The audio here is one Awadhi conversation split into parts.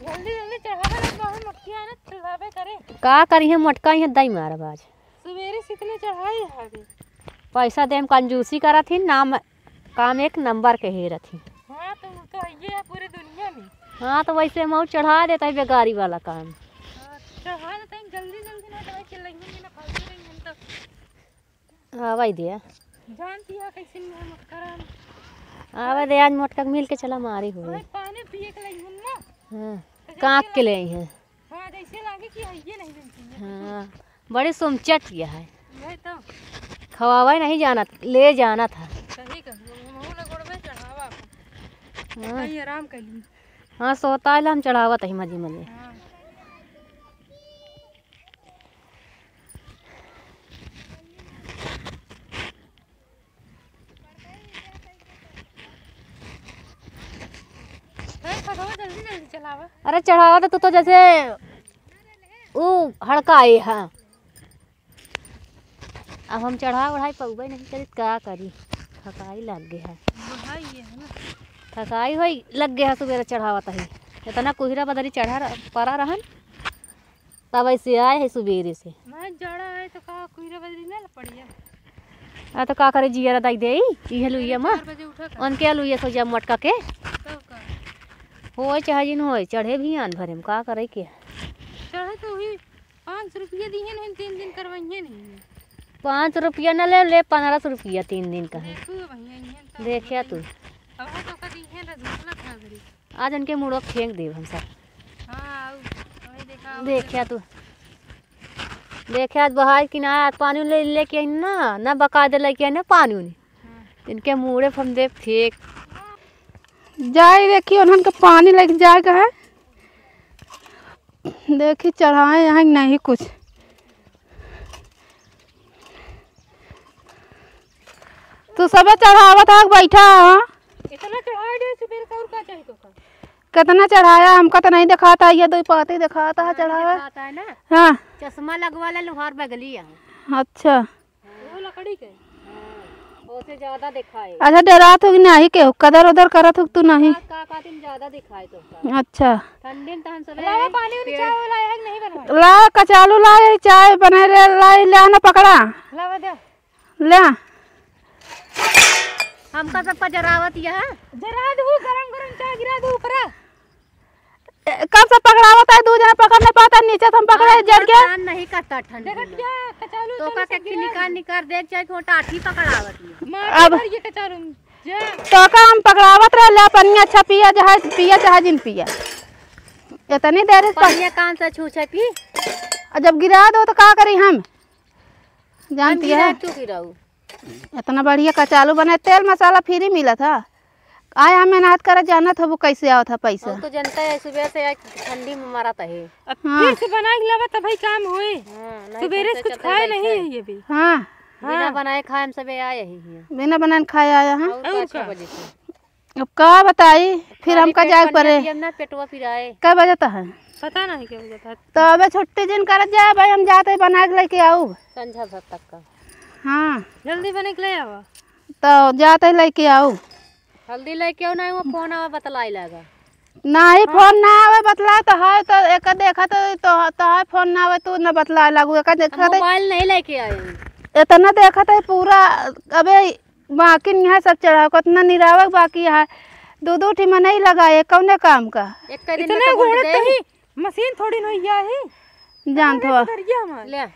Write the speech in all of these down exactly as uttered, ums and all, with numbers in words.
जल्दी जल्दी चढ़ावे लग, बहुत मोटकी आने चिल्लावे करे। का करी है मोटका, यहाँ दई मारब आज। सुबेरे से इतने चढ़ाई है अभी। पैसा देम कंजूसी करत ही, नाम काम एक नंबर के हेरत ही। हाँ, तो वो तो है ही है पूरे दुनिया में। हाँ, तो वैसे हम चढ़ा देता है बेगारी वाला काम। हाँ, चढ़ा देता है जल्दी जल्दी, ना तो वैसे लइहन में ना फालतू लइहन तो। आवाई दे। जानती है कैसे नहीं हम करा। आवाई दे, आज मोटका के मिल के चला मारी हुई। अरे पानी पिए के लइहन ना। हाँ, तो जैसे काँप के ले आई है। हाँ, जैसे लागे कि है ये नहीं बनती है। हाँ, बड़ी सोमचट यह है। वही तो। खवावे नहीं जानत, ले जानत है। सही कहू, हम हूँ ना गोड़ में चढ़ावा अपन। हाँ। कहीं आराम कर ली। हाँ, सोता है, हम चढ़ावत ही मजे मजे। हाँ। अरे, खगवा जल्दी जल्दी चलावा। अरे, चढ़ावा तो तू तो जैसे ऊ हड़काए है। अब हम चढ़ा उढ़ाई पउबे नहीं करित, का करी, थकाई लग गए है। बुढ़ाई ये है ना। थकाई होई लग गए है, सुबेरे चढ़ावत ही। इतना कुहरा बदरी चढ़ा रह-, परा रहन, तब ऐसे आए है सुबेरे से। मैं जाड़ा है तो का कुहरा बदरी ना पड़ी है। आ तो का करे, जियरा दाई दे, इहे लुइया मा। चार बजे उठा कर। उनके लुइया सो जा मटका के। तब का? होए चाहे जिन होए, चढ़े भी आन भरे में, का करे के? चढ़े तो हुई। पाँच सौ रुपया दिए नहीं, तीन दिन करवाइए नहीं। पाँच रुपया न ले, ले पन्द्रह सौ रुपया तीन दिन का है। देखू भैया, इहन तो देखिया तू। अब तो कदी इहन रसगुल्ला खा गई। आज उनके मुड़वा फेंक देब हम सब। हाँ, आउ, वही देखा, आउ देखिया देखा। तू। देखिया आज बहार किनारे आज पानी ले, लेके आई ना, ना बकायदे लेके आई ना पानी उनी। हाँ। इनके मुड़े पर हम देब फेंक। जाए देखी, उन्हन के पानी लेके जाए के है। देखी चढ़ाए यहाँ नहीं कुछ। तू सबे चढ़ावत है, बैठा है। इतना चढ़ाए दे सुबेर का, और का चाहिए तो का? कितना चढ़ाया, हमका तो नहीं दिखाता, ये दो पाती दिखाता है हाँ, चढ़ावा। दिखाता है ना। हाँ। चश्मा लगवा ले, लोहार बगली है। अच्छा। वो लकड़ी के। हाँ, ओसे ज्यादा दिखाए। अच्छा, डरात हो कि नाही केहू, कदर उदर करत हो कि तू नाही? रात का, का दिन ज्यादा दिखाए तो का। अच्छा। ठंडी में तो हम सब लावा पानी उनी पेड़ चाय वाला है कि नहीं बनवाए? ला, कचालू ला, ये चाय बनाए ले, ला, ले आना पकड़ा। लावा दे। ले। हमका सब का जरावत यह। जरा दू, गरम गरम चाय गिरा दू ऊपरा। ए, कब से पकड़ावत है, दू जना पकड़ नहीं पाता, नीचे से हम पकड़े हाँ, जर के। काम नहीं करता ठंडी देखत में। क्या कचालू तो उचालू का सब के गिरा निकाल दे। निकाल देख चाहे कि वो टाठी पकड़ावत है। माटी अब भर ये कचालू में। जा। तो का हम पकड़ावत रहे, ले पनिया अच्छा पिया, चाहे पिया, चाहे जिन पिया। इतनी देर से पक- पनिया कान से छूछे पी। और जब गिरा दो तो का करी हम? जानती हम गिरा है? तू गिराऊ। इतना बढ़िया कचालू बने, तेल मसाला फ्री मिलत है। आया मेहनत करे, जानत हबू कैसे आवत है पैसा। हम तो जनता है, सुबह से आज ठंडी में मरत है। अब हाँ। फिर से बना के लावा, तब भाई काम होए। हाँ, नहीं सुबेरे से तो कुछ चलता खाए बैठे। नहीं है ये भी। हाँ। बिना हाँ। बनाए खाए हम सबे आए ही हैं। बिना बनाए खाए आया है। और और का? छह बजे से। अब का बताई, फिर खाली हमका पेट जाए पनिया पड़े। पियब ना, पेटवा पिराए। कै बजे तक है? पता नहीं कै बजे तक। तो अबे छुट्टी जिन करत जाए भाई, हम जाते बना के लेके आऊ। संझा भर तक का। हाँ। जल्दी बने के ले आवा। तो जाते लेके आऊ। जल्दी लेके आओ, नहीं वो फोन आवा बतलाई लागा। नहीं, हाँ। फोन ना आवे बतला तो है, तो एक देखा तो, तो, तो है फोन ना आवे, तू न बतला लागू, एक देखा तो मोबाइल नहीं लेके आए हैं। इतना देखा तो पूरा, अबे बाकी नहीं है सब चढ़ाव, कितना निरावक बाकी है। दो दो ठी मनई लगाए, कौने काम का? एक दिन में इतने तो गोड़े गुड़ तो दे। ही, मशीन थोड़ी नहीं है ही। जानत अरे हो। तो दरिया हमार। ले।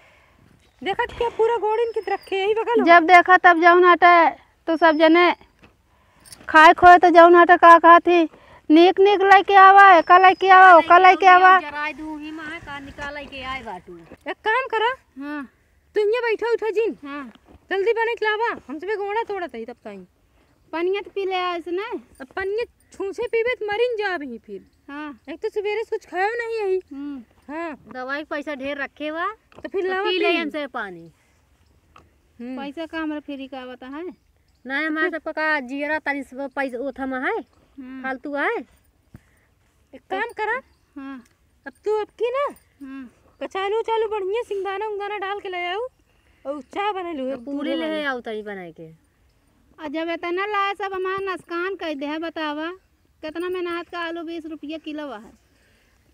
देखत क्या पूरा गोड़ इनकी रखे यही बगल में। जब देखा तब जाऊन हटे, तो सब जने खाए खोए तो जाऊन हटे का कहत ही, नीक नीक लेके आवा, एका लेके आवा, ओका लेके आवा। जराय दूँ ही माँ, का निकाल के आए बाटू। एक काम करा। हाँ। तू इहाँ बैठा उठा जिन। हाँ। जल्दी बने के लावा, हम सबे गोड़ा तोड़त हई तब ताई। पनिया तो पी ले आ इसने। अब पनिया छूछे पीबे तो मरिन जाब ही फिर। हाँ। एक तो सुबेरे से कुछ खायो नहीं है। हम्म। हाँ। दवाई के पैसा ढेर रखे बा, तो फिर तो लावा पी ले पी। इनसे पानी। हम्म। पैसा का हमरा फ्री का आवता है? नहीं, हमारे सबका का जियरा तनी से पैसा ओथमा है, हम्म। फालतू है। एक काम करा। हाँ। अब तू अब की ना, हाँ। कचालू उचालू बढ़िया सिंगदाना उंगदाना डाल के ले आऊ और चाय बना लू, तो एक पूरे दूधे ले वाली। आऊ तनी बनाए के। आ जब इतना लाए सब हमार नुकसान कर दे है, बतावा, कितना मेहनत का आलू बीस रुपया किलो है।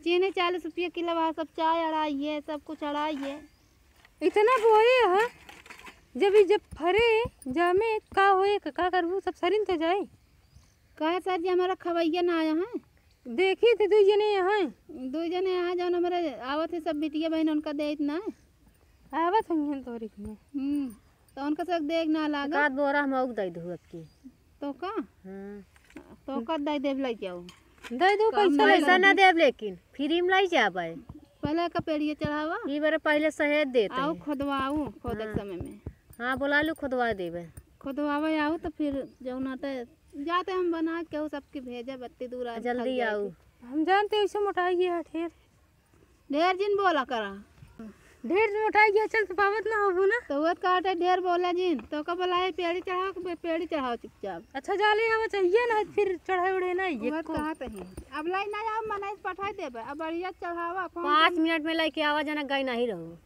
चीनी चालीस रुपया किलो बा, सब चाय अढ़ाई है, सब कुछ अढ़ाई है। इतना बोए है, जब ई जब फरे, जामे का होए, का, का करबू, सब सरिन तो जाए। काहे सर जी, हमारा खवैया ना आया है। देखी थे दुई जने यहाँ। दुई जने यहाँ, जौन हमारे आवत है सब बिटिया बहन, उनका देत ना है। आवत होइहन तोरी में। हम्म, तो उनका सब देख ना लागल। एकाध बोरा हम अउर दे दू अब की। तो का? हाँ। तो का दे देब, लइ जाओ। दे दू, कम पैसा ना ले पैसा ना लगे। देब, लेकिन फ्री में लइ जाबे। पहले का पेड़िया चढ़ावा। ई बारे पहले सहेज देत आऊ है। खोदवाऊ, खोदे के हाँ। समय में। हाँ, बोला लू, खोदवा देबे। खोदवावे आऊ तो फिर जौन आटे जाते हम बना के केहू सबके भेजे, बत्ती दूर आ, जल्दी आऊ। हम जानते ऐसे मोटाई गया है ढेर। ढेर जिन बोला करा। ढेर जिन मोटाई गया, चल तो पावत ना होबू ना। तो वो कहते ढेर बोला जिन, तो का बोला है पेड़ी चढ़ाओ, बे-, पेड़ी चढ़ाओ चुपचाप। अच्छा जाले आवा चाहिए ना, फिर चढ़ाई उड़े ना ये वो को। कहा तो है। अब लाई ना जाओ, मनाई पठाई देबे, अब बढ़िया चढ़ावा, फोन पाँच कर। मिनट में लेके आवा, जना गई नहीं रहू।